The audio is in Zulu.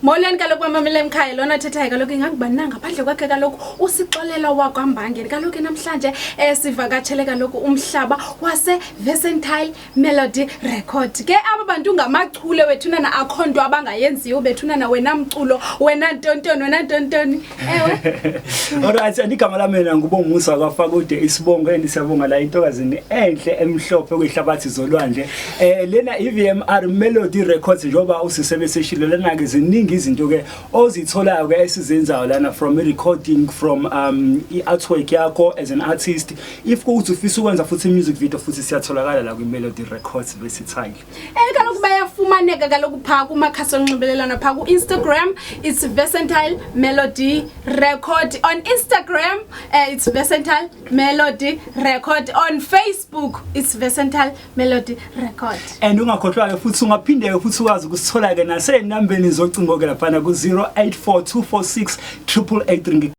Molweni kaloku bamamele emkhaya, lona thethayo kaloku ingangubani na ngaphandle kwakhe kaloku uSixolelwa wakwaMbangeni. Kaloku namhlanje sivakatshele kaloku umhlaba waseVersatile Melody Record. Ke aba bantu ngamachule wethunana, akho nto abangayenziyo bethunana, wena mculo, wena ntontoni, wena ntontoni. Ewe. Alright, andigama lami mina nguBomusa kwaFakude isibongo, and siyabonga la intokazini enhle emhlophe kwihlabathi zolwandle. Lena iVMR Melody Records, njengoba usisebeseshilo lana ke, ziningi izinto ke ozitholayo ke esizenzayo lana, from recording, from i-artwork yakho as an artist. If kuthi ufisa ukwenza futhi music video futhi, siyatholakala la kwi-Melody Records Versatile. Kaloku bayafumaneka kaloku phaa kumakhasi onxibelelwano, phaa ku-Instagram it's Versatile Melody Record on Instagram, it's Versatile Melody Record on Facebook, it's Versatile Melody Record. And ungakhohlwa-ke futhi, ungaphinde-ke futhi ukwazi ukusithola-ke nasey'nambeni zocingo-ke laphana ku-084 246 883.